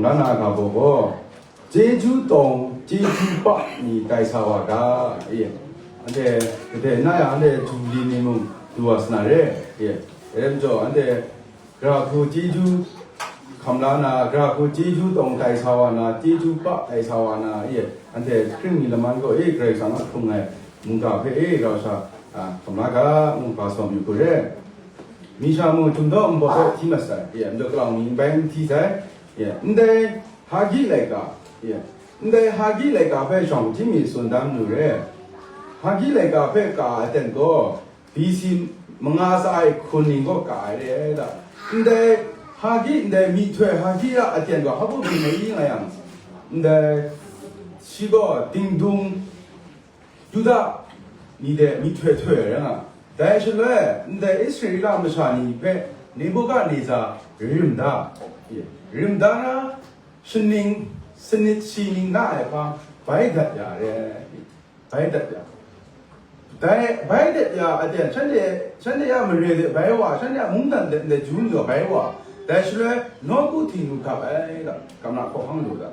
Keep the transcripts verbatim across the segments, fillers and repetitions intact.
Nana ga baw gaw, chyeju tawng, chyeju pa ni tai sa wa ga, e, anhte, gade na yang anhte Jubli ni mung du wa sa na re, e, dai majaw, anhte, Gara hku chyeju hkam la na, gara hku chyeju tawng tai sa wa na, chyeju pa tai sa wa na, e, anhte hkring mi laman gaw, e, Karai Kasang a hkrung ai mungga hpe, e, rau sha, a, hkam la ga, ngu ga sawm yu hku re. Mi sha mung, htum daw nbawt hpe hti mat sai, e, majaw, kalang mi n bai n hti sai, e, ndai Hagi laika, e, ndai Hagi laika hpe shawng hti mi tsun dan mu re. Hagi laika hpe ka ai aten gaw, B C manga tsa ai hkun ning gaw ka ai re ai da. Ndai Hagi, ndai myihtoi Hagi a aten gaw hpa bungli mai nga yang, ndai shi gaw dingdung Yuda ni de myihtoi htoi ai rai nga. Dai shaloi, ndai Israela masha ni hpe Nebukadneza rim da, rim da na, shaning, sanit shi ning na ai hpang bai dat ya re. Bai dat ya. Dai bai dat ya aten, shanhte, shanhte a mare de bai wa, shanhte a mungdan de ndai Ju ni gaw bai wa, dai shaloi nawku Htingnu gap ai da, kamna hkawhkang lu da.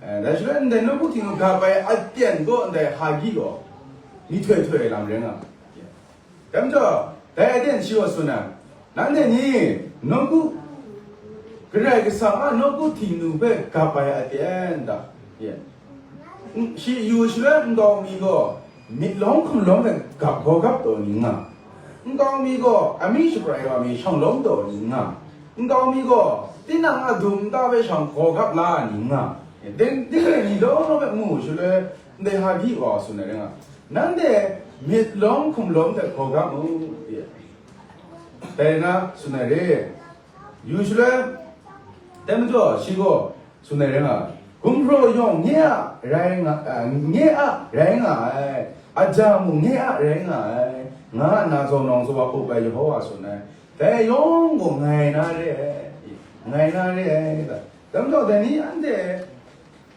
Eh, dai shaloi ndai nawku Htingnu gap ai aten gaw ndai Hagi gaw, myihtoi htoi ai lam rai nga. Dai majaw, dai aten shi gaw tsun ai, nanhte ni nawku, Karai Kasang a nawku Htingnu hpe gap ai aten da, ye. N-, shi yu shaloi nkau mi gaw myit lawm hkum lawm hte gap gaw gap taw ni nga, nkau mi gaw amyu shabrai wa mi shawng lawm taw ni nga, nkau mi gaw tinang a dum nta hpe shawng gaw gap la ni nga, ding, ding re ni law law hpe mu shaloi, ndai Hagi wa tsun ai rai nga, nanhte myit lawm hkum lawm hte gaw gap mu, ye. Dai na tsun ai re. Yu shaloi, dai majaw shi gaw tsun ai rai nga, gumhpraw yawng nye a rai nga, a, nye a rai nga ai, aja mung nye a rai nga ai, nga nna zawn nawng zawn wa up ai Yehova tsun ai. Dai yawng gaw ngai na re ai, ngai na re ai, dai majaw dai ni anhte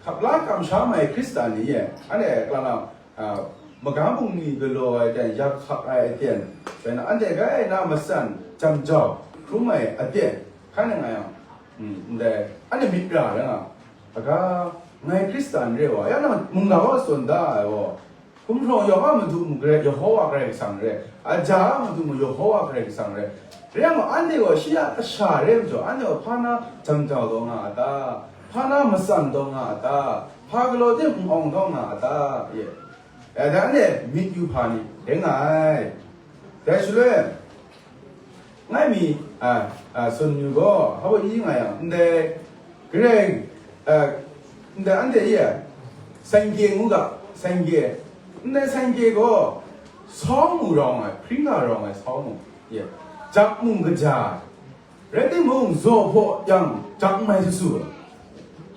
hkap la kamsham ai Hkristan ni e, anhte kalang, a, magam bungli galaw ai aten, yak hkak ai aten, bai na anhte grai na matsan jam jau hkrum ai aten, hkan ngai yang, mm, ndai, anhte myit ra rai nga, aga, ngai Hkristan re wa, ya na mungga wa tsun da ai gaw, gumhpraw yawng a madu mung Karai, Yehova Karai Kasang re, aja a madu mung Yehova Karai Kasang re, rai yang gaw, anhte gaw shi a kasha re majaw, anhte gaw hpa na jam jau taw nga a ta? Hpa na matsan taw nga a ta? Hpa galaw de n-awng taw nga a ta? Ye. Eh, dai anhte myit yu hpa ni rai nga ai. Dai shaloi, ngai mi, a, a, tsun yu gaw, hpa wa i nga yang, ndai, Karai, a, ndai anhte e, sangye ngu ga, sangye. Ndai sangye gaw, sawng mu rawng ai, hpring ga rawng ai sawng mu, ye, jak mung kaja ai. Rai timung, zaw hpaw yang jak n mai su su ai,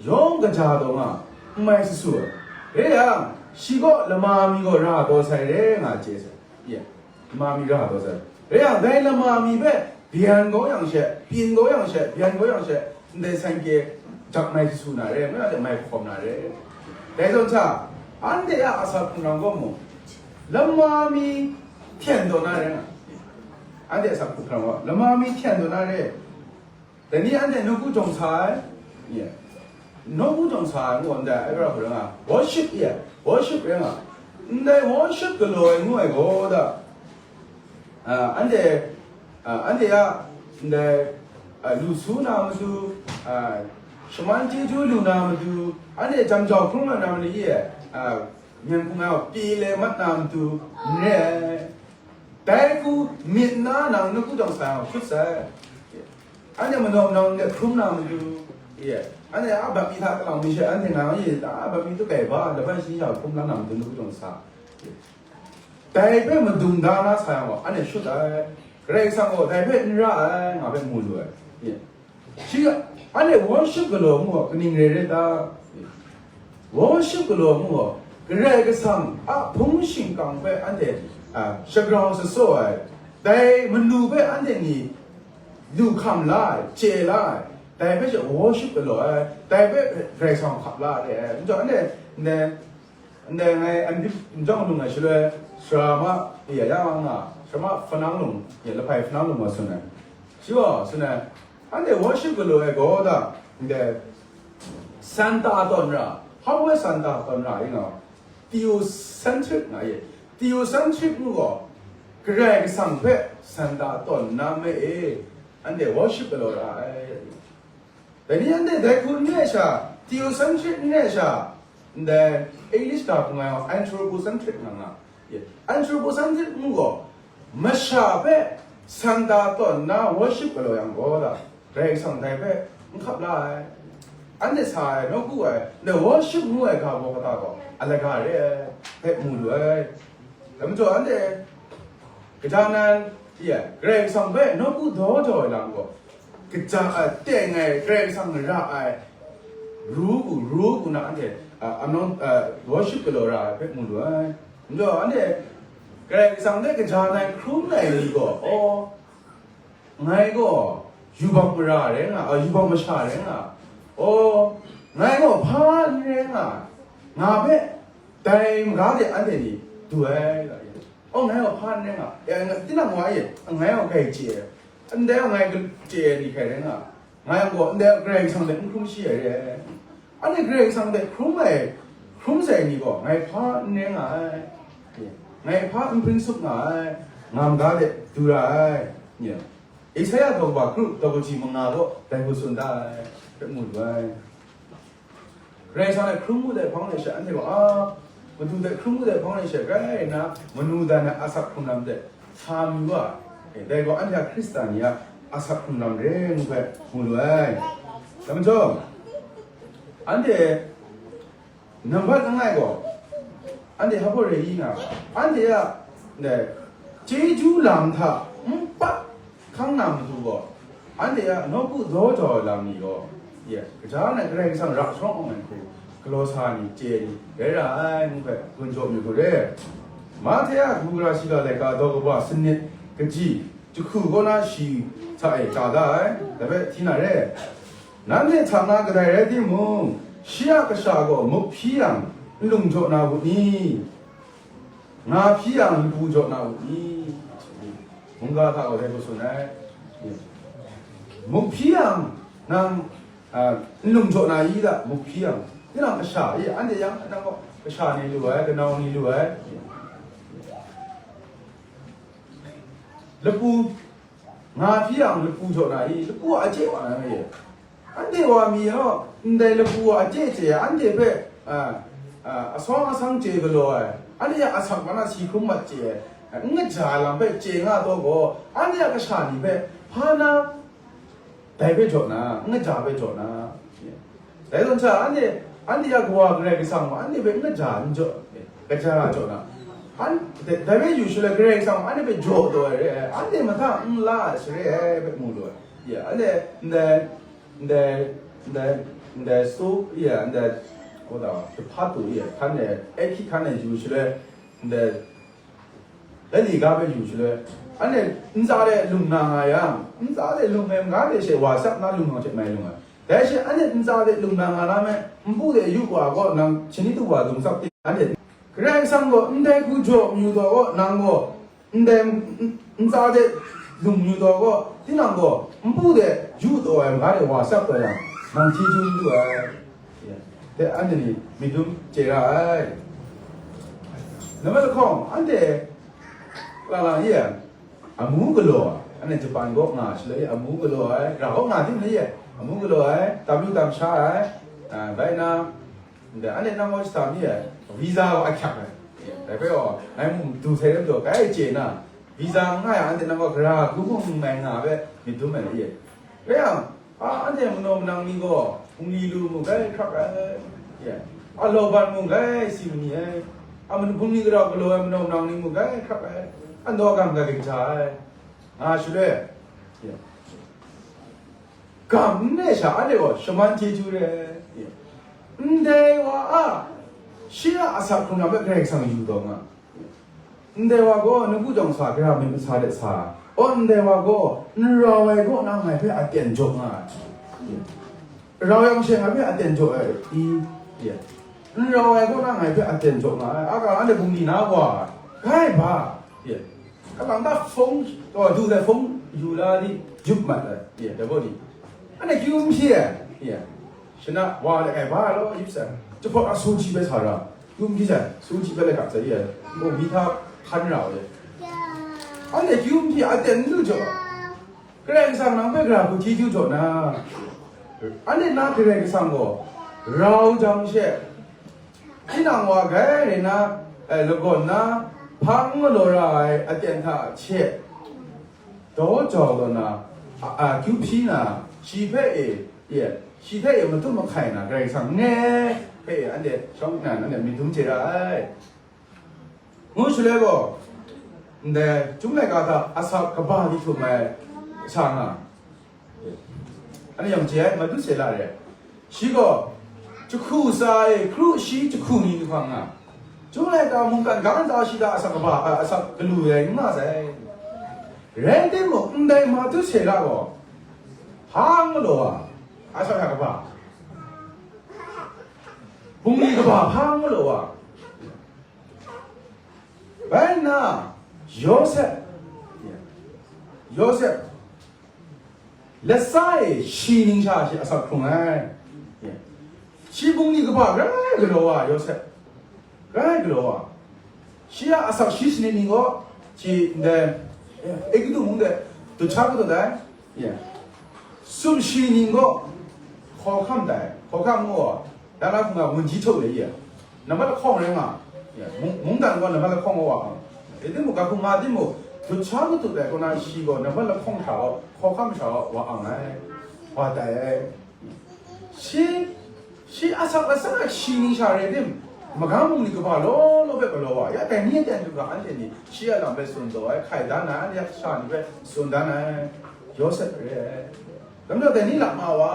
yawng kaja taw nga, n mai su su ai. Rai yang, shi gaw lama mi gaw ra taw sai re nga chye sai, ye, lama mi ra taw sai. Rai yang, dai lama mi hpe byan kau yang she, pyin kau yang she, byan kau yang she, ndai sangye jak mai su su na re, ngu na de mai hkawm na re. Dai zawn sa, anhte a asak hkrang gaw mung, lama mi hten taw na re nga, anhte a asak hkrang gaw, lama mi hten taw na re. Dai ni anhte nawku jawng sa ai, ye. Nawku jawng sa ai, ngu ndai, ai, pra hku rai nga, worship, ye, worship rai nga. Ndai worship galaw ai ngu ai gaw da, a, anhte, a, anhte a, ndai, a, lu su na matu, a, shaman chyeju lu na matu, anhte jam jau hkrung na matu, ye, a, myen hkrung ai pyi le mat na matu, n re ai. Dai hku myit na nang nawku jawng sa yang hkut sai. Anhte manaw manawng de hkrum na matu, ye, anhte a bap mi hta kalang mi she, anhte nga ye, a bap mi tu kai ba, laban shi ya hkrum la na matu nawku jawng sa. Dai hpe madung da na sa yang gaw, anhte shut ai. Karai Kasang gaw dai hpe n ra ai, nga hpe mu lu ai. Ye. Shi, anhte worship galaw mu gaw kaning re re ta? Worship galaw mu gaw, Karai Kasang a hpung shingkang hpe anhte, a, shagrau shasaw ai, dai manu hpe anhte ni lu hkam la ai, chye la ai, dai hpe she worship galaw ai, dai hpe Karai Kasang hkap la re ai. Majaw anhte, ndai, ndai ngai Anbip n jawng lung ai shaloi, Sara ma, ya, ya nga, Sara ma hpanang lung, ya, lahpai hpanang lung wa tsun ai. Shi gaw tsun ai, anhte worship galaw ai gaw da, ndai, Santa tawn ra, hpa we Santa tawn ra i nga, theocentric nga ye. Theocentric ngu gaw, Karai Kasang hpe Santa tawn na me e, anhte worship galaw ra ai. Dai ni anhte dai hku n re sha, theocentric n re sha, ndai English ga hpung ai anthropocentric nga nga. Ye, anthropocentric ngu gaw, masha hpe Santa tawn na worship galaw yang gaw da, Karai Kasang dai hpe n hkap la ai. Anhte sa ai, nawku ai, ndai worship ngu ai ga baw kata gaw, alaga re ai, hpe mu lu ai. Dai majaw anhte, kaja nan, ye, Karai Kasang hpe nawku daw daw ai lam gaw, kaja, a, teng ai, Karai Kasang ra ai, ru gu, ru gu na anhte, a, amyawng, a, worship galaw ra ai hpe mu lu ai. Majaw anhte, Karai Kasang hte kaja nan hkrum ai ni gaw, aw, ngai gaw yubak mara rai nga, a, yubak masha rai nga, aw, ngai gaw hpa n rai nga, nga hpe dai maga de anhte ni du ai, nga ye. Aw, ngai gaw hpa n rai nga, e, nga, tinang wa e, ngai gaw grai chye ai, ndai ngai chye ai ni hkrai rai nga, ngai gaw ndai Karai Kasang hte n hkrum shi ai re ai. Anhte Karai Kasang hte hkrum ai, hkrum sai ni gaw, ngai hpa n rai nga ai, ngai hpa n hpring sup nga ai, nga maga de du ra ai, Isaya daw kaba kru daw kaji manga gaw dai hku tsun da ai, hpe mu lu ai. Karai Kasang hte hkrum ngu dai hpang de she, anhte gaw, a, Madu hte hkrum ngu dai hpang de she, grai nna, manu dan ai asak hkrung lam de sa mi wa, e, dai gaw anhte a Hkristan ni a asak hkrung lam re ngu hpe mu lu ai. Dai majaw, anhte nambat langai gaw, anhte hpa re i nga, anhte a, ndai, chyeju lam hta n pat hkang na matu gaw, anhte a nawku daw jau ai lam ni gaw, ye, kaja na Karai Kasang ra sharawng awng ai hku, galaw sa ni, chye ni, rai ra ai ngu hpe, gun jaw mi hku re. Mahte a kabu gara shiga laika daw kaba sanit kaji, jahku kaw na shi hta e ka da ai, dai hpe hti na re. Nanhte hta na kadai rai timung, shi a kasha gaw muk hpyi yang, nlung jaw na wu ni? Nga hpyi yang, lapu jaw na wu ni? Mungga hta gaw dai hku tsun ai. Muk hpyi yang, nang, a, nlung jaw na i da, muk hpyi yang? Tinang kasha, e, anhte yang, nang gaw kasha ni lu ai, kanau ni lu ai. Lapu, nga hpyi yang lapu jaw na i? Lapu a chye wa na re. Anhte wa mi gaw, ndai lapu a chye chye ai, anhte hpe, a, a, asawng asang chye galaw ai, anhte a asak man a si hkrum mat chye ai, n kaja ai lam hpe chye nga taw gaw, anhte a kasha ni hpe hpa na dai hpe jaw na, n kaja hpe jaw na? Dai zawn sha, anhte, anhte a Kawa Karai Kasang gaw anhte hpe n kaja n jaw, kaja jaw na? An, dai, dai hpe yu shaloi Karai Kasang gaw anhte hpe jaw taw ai re ai, anhte mahta n la ai sare ai hpe mu lu ai. Ya, anhte ndai, ndai, ndai, ndai su, ya, ndai, ဟိုတာ, တဖတ်တူ, ya, ခန်းနဲ့, အဲ့ခေတ်ခန်းနဲ့ ယူစလဲ, ဒီ, လက်လီကားပဲယူစလဲ, အဲ့နဲ့ နစားတဲ့ လူနာငါရံ, နစားတဲ့ လူငယ်ငါတဲ့ရှေ့ ဝါစပ်နာလူငေါ်ချက်မဲလူငါ, ဒါရှေ့ အဲ့နဲ့ နစားတဲ့ လူနာငါရံမဲ, မပူတဲ့ ယူကွာကော နံ, ချင်းတူဝါ လူစားတဲ့, အဲ့နဲ့ Karai Kasang gaw ndai hku jaw mayu taw gaw, nang gaw ndai n-, n-, ntsa de lung mayu taw gaw, tinang gaw npu de yu taw ai, maga de wa sap taw yang, nang chyeju n lu ai. Te anhte ni myit dum chye ra ai. Namai lahkawng, anhte, la la ye, amu galaw ai, anhte Japan kaw nga shaloi amu galaw ai, ra kaw nga tim le ye, amu galaw ai, tam yu tam sha ai, a, bai na, Ndai, anhte nang gaw shata mi ai, visa gaw ahkyak ai. Dai hpe gaw, ngai mung du sai rai majaw, kai chye na, visa n nga yang, anhte nang gaw gara hku mung mai nga ai hpe myit dum ai, ye. Rai yang, a, anhte manaw manang ni gaw, hpung li lu mung kai hkrak ai, ye. A, lauban mung kai si mani ai. A, hpung li gara galaw ai manaw manang ni mung kai hkrak ai. A, ndaw gam kai kaja ai. Nga shaloi, ye. Gam n re sha, anhte gaw shaman chyeju re ai. Ndai wa a, shi a asak hkrung lam hpe Karai Kasang yu taw nga. Ndai wa gaw nawku jawng sa, gara myit masa de sa. Aw, ndai wa gaw n rau ai kaw na ngai hpe aten jaw nga ai. Rau yang she ngai hpe aten jaw ai, i, n rau ai kaw na ngai hpe aten jaw nga ai. A ga anhte bungli na wa, gai ba, ye. Kalang ta hpung, oh, du dai hpung yu la di, yup mat ai, ye, dai gaw di. Anhte kyu n hpyi ai, ye. Shana wa le ai ba lo yip sa. Jahpawt a su ji bai sa ra. Yum ji sa, su ji bai le kap sa ye. Mo mi tha hkan ra wa ye. Anhte yum ji a ten lu jaw. Karai Kasang nang hpe gara hku chyeju jaw na. Anhte na Karai Kasang gaw rau jang she. Tinang wa gai re na, eh, lagawn na, hpang galaw ra ai aten hta hte daw jau law na, a, a, kyu hpyi na, shi hpe e, e, shi hpe e madum mahkai na, Karai Kasang nge hpe e anhte shawng nnan, anhte myit dum chye ra ai. Ngu shaloi gaw, ndai, Chyum laika hta asak kaba di htum ai sa nga. Anhte yawng chye ai, Matuhsela re. Shi gaw, jahku tsa e, hkru shi jahku ni ni hpang nga. Chyum laika mungkan ga nta shi hta asak kaba, a, asak galu ai n nga sai. Rai timung, ndai Matuhsela gaw, hpang galaw a, asak hta kaba. Bungli kaba hpang galaw a. Bai nna, Yawsep, Yawsep, latsa e shi ningsha shi asak hkrung ai. Shi bungli kaba grai galaw wa, Yawsep, grai galaw wa. Shi a asak shi sanit ni gaw, shi ndai, Egutu mung de, dut sha kau dat ai. Ye. Sumshi ning gaw hkawhkam dai, hkawhkam gaw, dan na hkung a wunji htaw le ye. Nambat lahkawng rai nga, ye, mung, mungdan gaw nambat lahkawng wa ang. E timung, ga hkung nga timung, dut sha matut ai kaw na shi gaw nambat lahkawng hta gaw, hkawhkam sha gaw wa ang ai, wa tai ai. Shi, shi asak latsa shi ningsha rai tim, magang bungli kaba law law hpe galaw wa, ya dai ni aten du ga anhte ni shi a lam hpe tsun taw ai, hkai dan ai, anhte a kasha ni hpe tsun dan ai, Yawsep re ai. Dai majaw dai ni lama wa,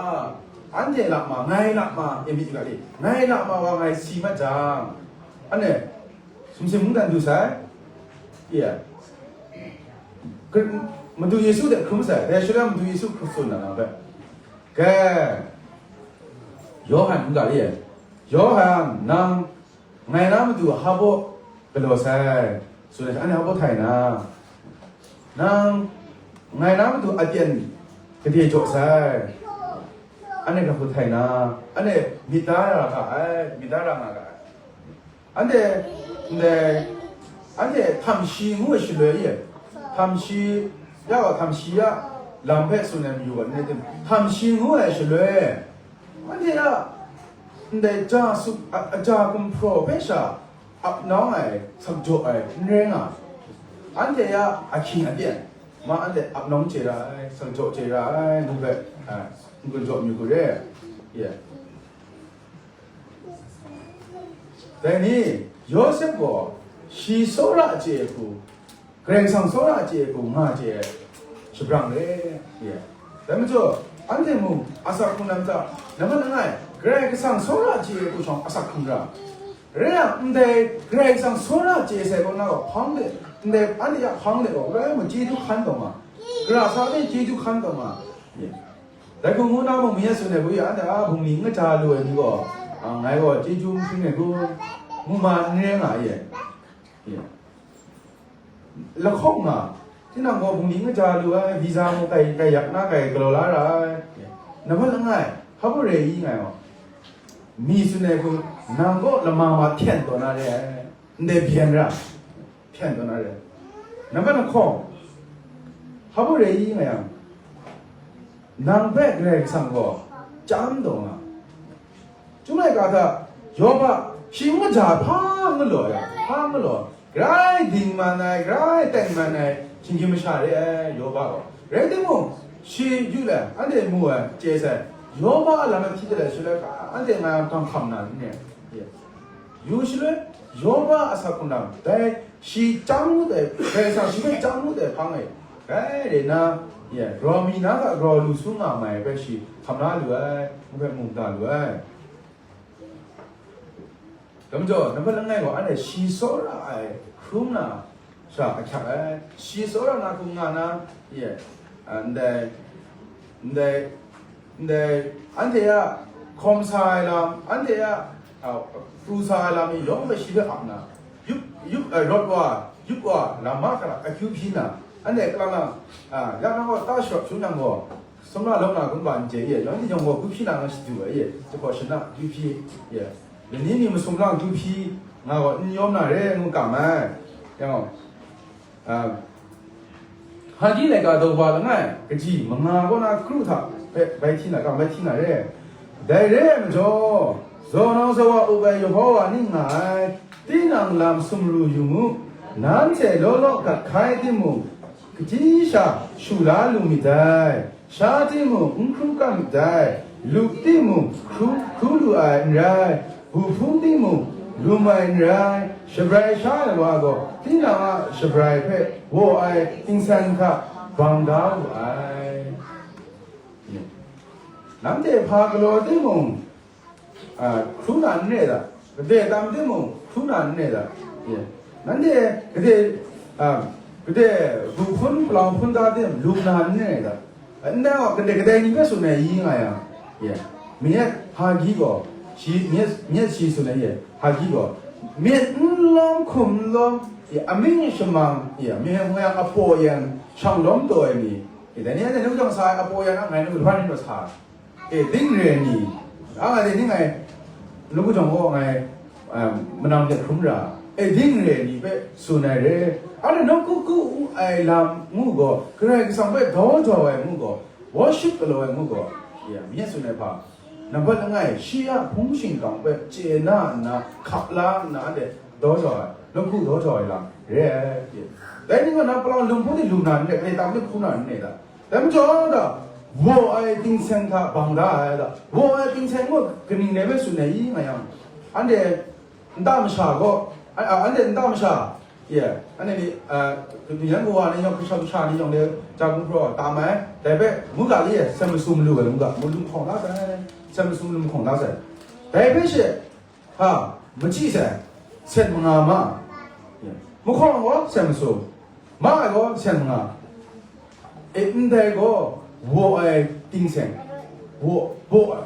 anhte lama, ngai lama, e myit ga li, ngai lama wa ngai si mat jang, anhte sumsing mungdan du sai, iya, Madu Yesu hte hkrum sai, dai shaloi Madu Yesu hkrum tsun na na hpe, Ke, Yawhan n ga li e? Yawhan, nang ngai na matu hpa baw galaw sai, tsun ai sha, anhte hpa baw htai na, nang ngai na matu aten gade jaw sai, anhte ga hku htai na, anhte myit da ra ga ai, myit da ra nga ga ai. Anhte, ndai, anhte htam shi ngu ai shaloi e, htam shi, ya wa htam shi a lam hpe tsun ai mayu ga n rai tim, htam shi ngu ai shaloi, anhte a ndai ja sup, a, a ja gumhpraw hpe sha ap nawng ai, sakjaw ai n rai nga, anhte a ahkying aten ma anhte ap nawng chye ra ai, sakjaw chye ra ai ngu hpe, a, n-gun jaw mayu ga re, ye. Dai ni, Yawsep gaw shi tsawra chye ai hku, Karai Kasang tsawra chye ai hku nga chye ai shabrang re, ye. Dai majaw, anhte mung asak hkrung lam hta, nambat langai, Karai Kasang tsawra chye ai hku shawng asak hkrung ra. Rai yang, ndai Karai Kasang tsawra chye sai kaw na gaw hpang de, ndai anhte a hpang de gaw, rai mung chyeju hkan taw nga, gara sa de chyeju hkan taw nga, ye. Dai hku ngu na mung, mi a tsun ai hku ya, anhte a bungli n kaja lu ai ni gaw, a, ngai gaw chyeju n hpring ai hku, ngu ma n re nga ye. Ye. Lahkawng nga, tinang gaw bungli n kaja lu ai, visa mung kai, kai yak na kai galaw la ra ai. Ye. Nambat langai, hpa baw re i ngai gaw, mi tsun ai hku, nang gaw lama ma hpyen taw na re ai, ndai byen ra. Hpyen taw na re. Nambat lahkawng, hpa baw re i nga yang, nang hpe Karai Kasang gaw chyam taw nga. Chyum laika hta, Yoba, shi n kaja hpa n galaw ai, hpa n galaw, grai dingman ai, grai tengman ai, shinggyim masha re ai, Yoba gaw. Rai timung, shi yu let, anhte mu ai, chye sai, Yoba a lam hpyi de let, shi let, anhte nga hkam hkam na n re. Yu shaloi, Yoba a asak hkrung lam, dai shi chyam ngut ai, Karai Kasang shi hpe chyam ngut ai hpang e, rai re na, ye, grau mi na hta grau lu su nga mai hpe shi hkam la lu ai, ngu hpe mu da lu ai. Dai majaw, nambat langai gaw, anhte shi tsawra ai hkrum na, sha ahkyak ai, shi tsawra na hku nga na, ye, a, ndai, ndai, ndai, anhte a hkawm sa ai lam, anhte a, a, pru sa ai lam ni yawng hpe shi hpe ap na, yup, yup, a, rawt wa, yup wa, lam mahkra akyu hpyi na, anhte kalang lang, a, ya nang gaw ta sharawt hpyi nang gaw, Sumla lawm na hkrum ga n chye ye, yawng ni yawng gaw kyu hpyi na nga shadu ai ye, jahpaw shana kyu hpyi ye, lani ni masum lang kyu hpyi nga gaw n yawm na re ngu kam ai. Yang, ah, Hagi laika daw wa langai, kaji manga kaw na kru hta hpe bai hti na, kam bai hti na re. Dai re ai majaw, zaw nau zaw wa up ai Yehova ning nga ai, tinang lam sumru yu mu, nanhte law law gat hkai timung, kaji sha shu la lu myit dai, sha timung n hkru kam myit dai, lup timung hkru, hkru lu ai n rai, bu hpung timung lum ai n rai, shabrai sha ai wa gaw tinang a shabrai hpe waw ai tingsen hta bang da wu ai. Nanhte hpa galaw timung, a, hkru na n re da, gade tam timung hkru na n re da, ye. Nanhte gade, a, gade bu hpun palau hpun da tim lum na n re da, ndai gaw gade gade ni hpe tsun ai i nga yang, ye. Myit Hagi gaw, shi, myit, myit shi tsun ai, ye, Hagi gaw, myit n lawm hkum n lawm, ye, amying shamang, ye, myit hpung yang apaw yan shang lawm taw ai ni, ye, dai ni anhte nu jang sa ai apaw yan a ngai nu hpa ni naw sa ai? E, ding re ni, a nga de ning ai, lagu jang gaw ngai, um, manang de hkrum ra, e, ding re ni hpe tsun ai re. Anhte nawku ku ai lam ngu gaw, Karai Kasang hpe daw jau ai ngu gaw, worship galaw ai ngu gaw, ya, myit tsun ai hpa, nambat langai, shi a hpung shingkang hpe chye na nna, hkap la nna, anhte daw jau ai, nawku daw jau ai lam re ai. Dai ni gaw na palawng lum hpung ni lum na n re, kre tam ni hkrum na n re da. Dai majaw da, waw ai tingsen hta bang da ai da. Waw ai tingsen gaw kaning rai hpe tsun ai i nga yang, anhte nta masha gaw, a, a, anhte nta masha, ye, anhte ni, a, kaning yan kawa ni yawng, hkrishan masha ni yawng de, ja hkungpraw tam ai, dai hpe ngu ga li, sen masu malu ai ngu ga, malu hkawng da sai, sen masu malu hkawng da sai. Dai hpe she, hpa, machyi sai, sen manga ma, ye, mahkawng gaw sen masu, ma ai gaw sen manga, e, ndai gaw waw ai tingsen, waw, baw ai,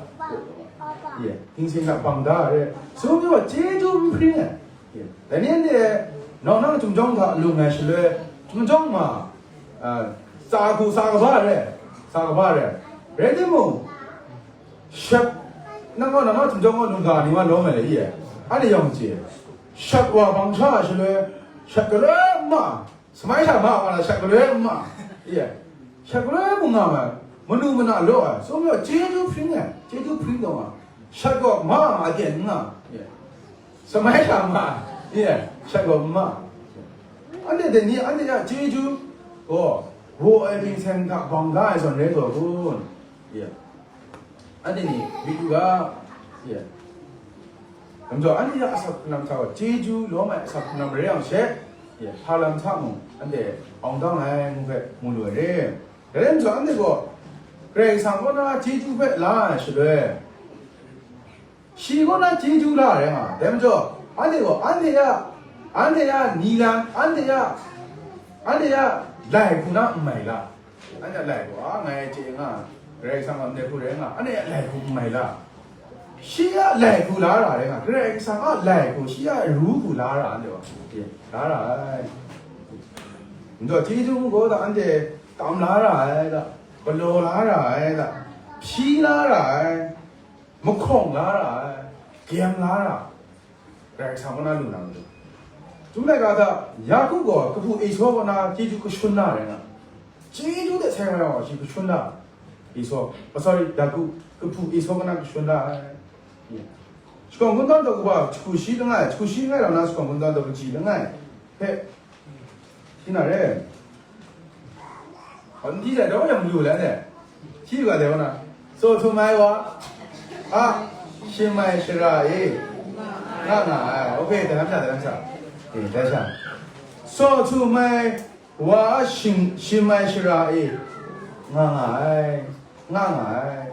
ye, tingsen hta bang da ai re, sum gaw chyeju n hpring ai, ye. Dai ni anhte nawng nang chyum jawng hta lung ai shaloi, chyum jawng ma, a, tsa hku sa kaba re, sa kaba re, rai timung, shat, nang gaw, nang gaw htingzawng gaw nungga ni wa lawm ai le, i e? Anhte yawng chye. Shat wa bang sha ai shaloi, shat galoi n ma, samai sha ma wa na shat galoi n ma, i e? Shat galoi mung nga ma, manu mana law ai, so maw, chyeju hpring ai, chyeju hpring taw nga, shat gaw ma nga aten n nga, i e? Samai sha ma, i e? Shat gaw n ma. Anhte dai ni, anhte a chyeju gaw, waw ai tingsen hta bang ga ai zawn rai taw kun? Ye. Anhte ni myit yu ga, ye. Dai majaw, anhte a asak hpunam hta gaw, chyeju lawm ai asak hpunam rai yang she, ye, hpa lam hta mung, anhte awng dang ai ngu hpe mu lu ai re. Dai rai majaw, anhte gaw, Karai Kasang kaw na chyeju hpe la ai shaloi, shi kaw na chyeju la ai rai nga. Dai majaw, anhte gaw, anhte a, anhte a ni lam, anhte a, anhte a lai hku na n mai la. Anhte a lai gaw, a, ngai chye nga, Karai Kasang a ndai hku rai nga, anhte a lai hku n mai la. Shi a lai hku la ra rai nga, Karai Kasang a lai hku, shi a ru hku la ra, anhte gaw, la ra ai. Njaw chyeju gaw da, anhte tam la ra ai da, galaw la ra ai da, hpyi la ra ai, mahkawng la ra ai, gem la ra, Karai Kasang kaw na lu na majaw. Chyum laika hta, Yaku gaw kahpu Esaw kaw na chyeju kashun na rai nga, chyeju de sai wa yang gaw shi kashun na, Esaw, oh, sorry, Yaku, kahpu Esaw kaw na kashun na ai. Shakawn Kungdawn daw kaba jahku shi langai, jahku shi langai rau na Shakawn Kungdawn daw kaji langai hpe, shi na re. Hpa n di dai, daw yang malu lai dai. Hti ga dai wa na, tsaw htum ai wa a shimai shara e nga nga ai. Ok, dai lam sha, dai lam sha. E, dai sha. Tsaw htum ai wa a shing, shimai shara e nga nga ai, nga nga ai.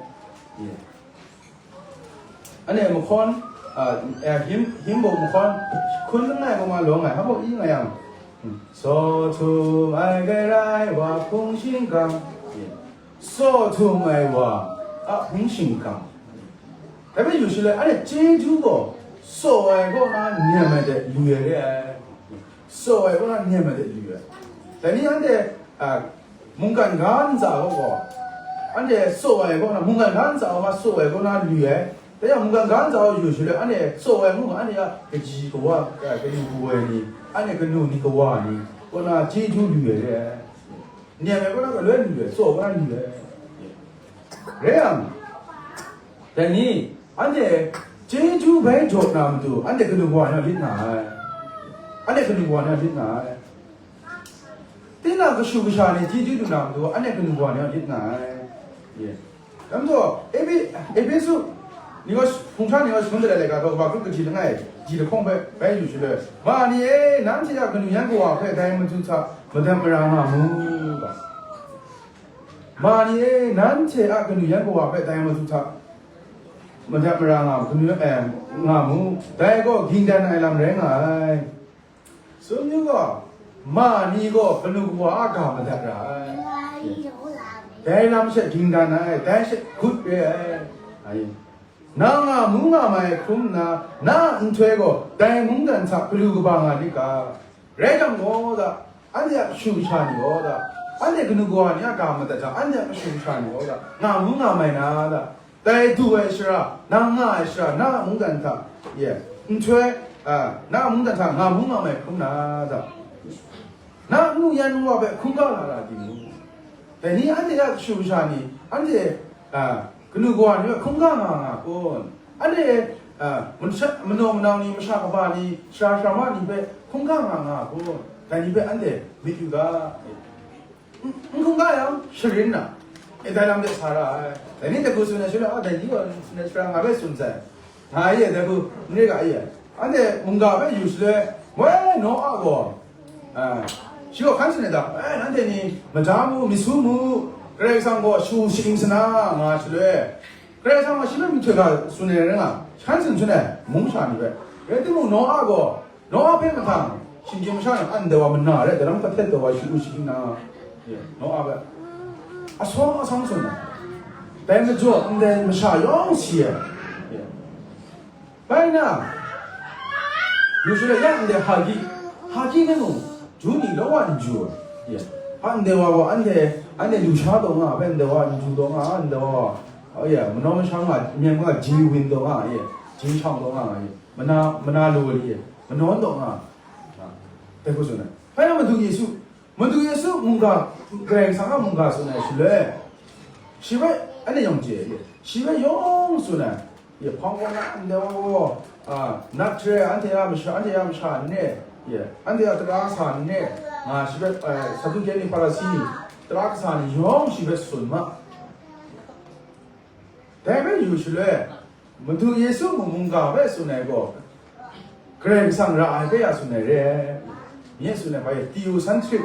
E. Anhte mahkawn, a, e, him, him buk mahkawn hkun langai gaw ma lawm ai, hpa buk i nga yang, tsaw htum ai grai rai wa hpung shingkang, tsaw htum ai wa a hpung shingkang. Dai hpe yu shaloi, anhte chyeju gaw tsaw ai kaw na nem ai de lu ai re ai. Tsaw ai kaw na nem ai de lu ai. Dai ni anhte, a, mungkan ga ntsa gaw gaw, anhte tsaw ai kaw na, mungkan ga ntsa wa tsaw ai kaw na lu ai. Dai yang mungkan ga ntsa wa yu shaloi, anhte tsaw ai mung, anhte a kaji kawa, eh, kanu kawa ni, anhte kanu ni kawa ni, kaw na chyeju lu ai re ai. Nem ai kaw na galoi lu ai, tsaw ai kaw na lu ai. Rai yang, dai ni, anhte chyeju bai jaw na matu, anhte kanu kawa ni a lit nga ai. Anhte kanu kawa ni a lit nga ai. Tinang kashu kasha ni chyeju lu na matu, anhte kanu kawa ni a lit nga ai. Ye. Dai majaw, Epe-, Epesu ni gaw, hpung sha ni gaw, shangun dalai laika gaw, kaba hkrup kaji langai, ji lahkawng hpe bai yu shaloi, ma ni e, nanhte a kanu yan kawa hpe dai matu hta madat mara nga mu, ga. Ma ni e, nanhte a kanu yan kawa hpe dai matu hta madat mara nga, kanu, eh, nga mu, dai gaw ging dan ai lam rai nga ai. Tsun yu gaw, ma ni gaw kanu kawa a ga madat ra ai. Dai lam she ging dan ai, dai she hkut re ai. Ai. Na nga mu nga mai hkrum nna, na a nhtoi gaw dai mungdan hta galu kaba nga lit ga. Rai jang gaw da, anhte a kashu kasha ni gaw da, anhte kanu kawa ni a ga madat hta, anhte a kashu kasha ni gaw da, nga mu nga mai na da. Dai du ai shara, nang nga ai shara, na a mungdan hta, ye, nhtoi, a, na a mungdan hta nga mu nga mai hkrum na da. Na a nu yan wa hpe hkungga na ra di mu. Dai ni anhte a kashu kasha ni, anhte, a, kanu kawa ni hpe hkungga nga nga kun? Anhte, a, masha, manaw manau ni, masha kaba ni, sara sarama ni hpe hkungga nga nga kun? Dai ni hpe anhte myit yu ga. N-, n hkungga yang, sharin na, e, dai lam de sa ra ai. Dai ni dai hku tsun ai shaloi, a, dai ni gaw tsun ai shaloi, nga hpe tsun sai. Nga ye, dai hku, n re ga ye. Anhte mungga hpe yu shaloi, woi, Noa gaw, a, shi gaw hkan tsun ai da, e, nanhte ni, maja mu, myit su mu, Karai Kasang gaw shu shaing sa na, nga shaloi, Karai Kasang gaw shi hpe myihtoi ga tsun ai rai nga, hkan tsun tsun ai, mung sha ni hpe. Rai timung, Noa gaw, Noa hpe mahtang, shinggyim masha ni, a, ndai wa mana re, daram kahtet taw wa, shi u shi na, ye, Noa hpe asawng asawng tsun ai. Dai majaw, ndai masha yawng si ai. Ye. Bai na, yu shaloi ya ndai Hagi, Hagi ni mung, ju ni law wa n ju ai. Ye. A, ndai wa gaw, anhte, anhte lusha taw nga ai, ndai wa n ju taw nga ai, ndai wa gaw, oh, ye, manaw mashang nga, myen nga, ji win taw nga ai, ye, ji shang taw nga ai, ye. Mana, mana lu li, manawn taw nga, a, dai hku tsun ai. Bai na Madu Yesu, Madu Yesu mungga, Karai Kasang a mungga tsun ai shaloi, shi hpe anhte yawng chye ai, shi hpe yawng tsun ai, ye, hpang gaw na, ndai wa gaw, a, nat hkre, anhte a masha, anhte a masha n re, ye, anhte a tara kasa n re, nga shi hpe, a, Saduke ni, Hparisi, tara kasa ni yawng shi hpe tsun ma. Dai hpe yu shaloi, Madu Yesu mung mungga hpe tsun ai gaw, Karai Kasang ra ai hpe ya tsun ai re ai. Nye tsun ai hpa e, theocentric,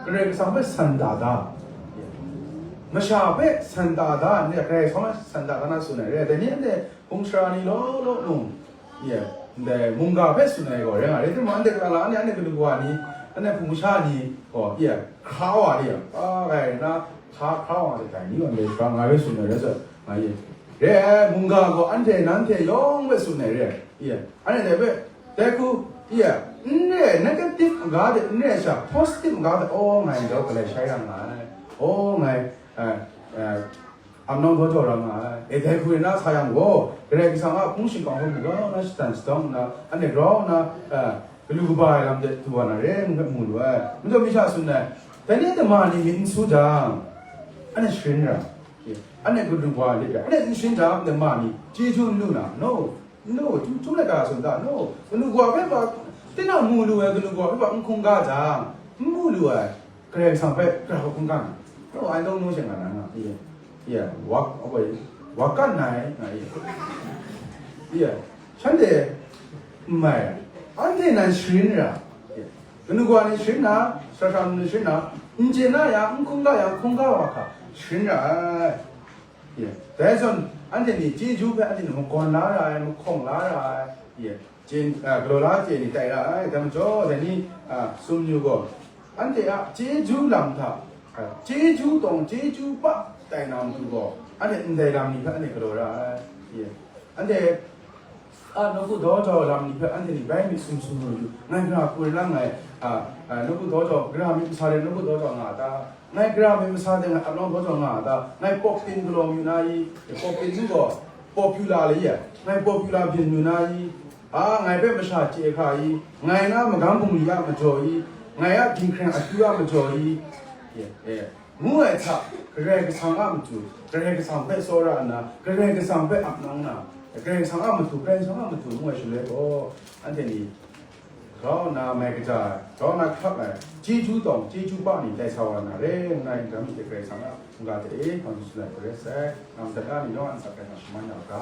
Karai Kasang hpe san da da. Masha hpe san da da, nye Karai Kasang hpe san da da na tsun ai re ai. Dai ni anhte hpung sara ni law law mung, ye, ndai mungga hpe tsun ai gaw rai nga, rai timung, anhte kata la, anhte, anhte kanu kawa ni, anhte hpung masha ni gaw, ye, hkra wa de, a, rai na, hkra, hkra wa de, dai ni gaw ndai sara nga hpe tsun ai rai sa, nga ye. Re ai, mungga gaw anhte nanhte yawng hpe tsun ai re ai, ye, anhte dai hpe, dai hku, ye, n re ai, negative maga de n re ai sha, positive maga de, aw, ngai ndau galai shai ra nga ai, aw, ngai, eh, eh, amnawng daw jaw ra nga ai, e, dai hku re na sa yang gaw, Karai Kasang a hpung shingkang hpe grau nna shatan shadawng nna, anhte grau nna, eh, galu kaba ai lam de du wa na re, ngu hpe mu lu ai. Majaw mi sha tsun ai, dai ni a ma ni myit n su jang, anhte sharin ra, anhte kanu kawa lit ra, anhte n sharin jang, anhte ma ni chyeju n lu na, no, no, chyum, chyum laika tsun ta, no, kanu kawa hpe pa, tinang mu lu ai kanu kawa hpe pa n hkungga jang, n mu lu ai, Karai Kasang hpe grau hkungga na, no, I don't know she nga na, nga, ye, ye, wa, wa kan na ai, nga, ye, ye, shanhte n mai ai, anhte nan sharin ra, ye, kanu kawa ni sharin na, sara sara ni sharin na, n chye na yang, n hkungga yang, hkungga wa hkra sharin ra ai. Ye. Dai zawn, anhte ni chyeju hpe anhte ni magawn la ra ai, mahkawng la ra ai, ye, chye, a, galaw la chye ni tai ra ai, dai majaw, dai ni, a, sumnyu gaw, anhte a chyeju lam hta, a, chyeju tawng, chyeju pa tai na matu gaw, anhte ndai lam ni hpe anhte galaw ra ai, ye. Anhte A, nawku daw jau lam ni hpe anhte ni bai myit sum sum lu yu. Ngai gara hku rai lang ngai, a, a, nawku daw jau, gara myit masa de nawku daw jau nga a ta? Ngai gara myit masa de ngai ap nawng daw jau nga a ta? Ngai pawk tin galaw yu na i? Pawk tin n gaw, popular le ya? Ngai popular byin yu na i? A, ngai hpe masha chye hkra i? Ngai na magam bungli a majaw i? Ngai a dinghkreng akyu a majaw i? Ye, ye. Ngu ai hta, Karai Kasang a matu, Karai Kasang hpe tsawra nna, Karai Kasang hpe ap nang na, Karai Kasang a matu, Karai Kasang a matu ngu ai shaloi gaw, anhte ni grau nna mai kaja ai, grau nna hkap ai, chyeju tawng, chyeju pa ni tai sa wa na re, ngu na n-, dam myit dai, Karai Kasang a mungga hte e, hkawm hte tsun ai hpe rai sai, nam dat a ni nawng a ntsa hkrai hta shaman ya u ga.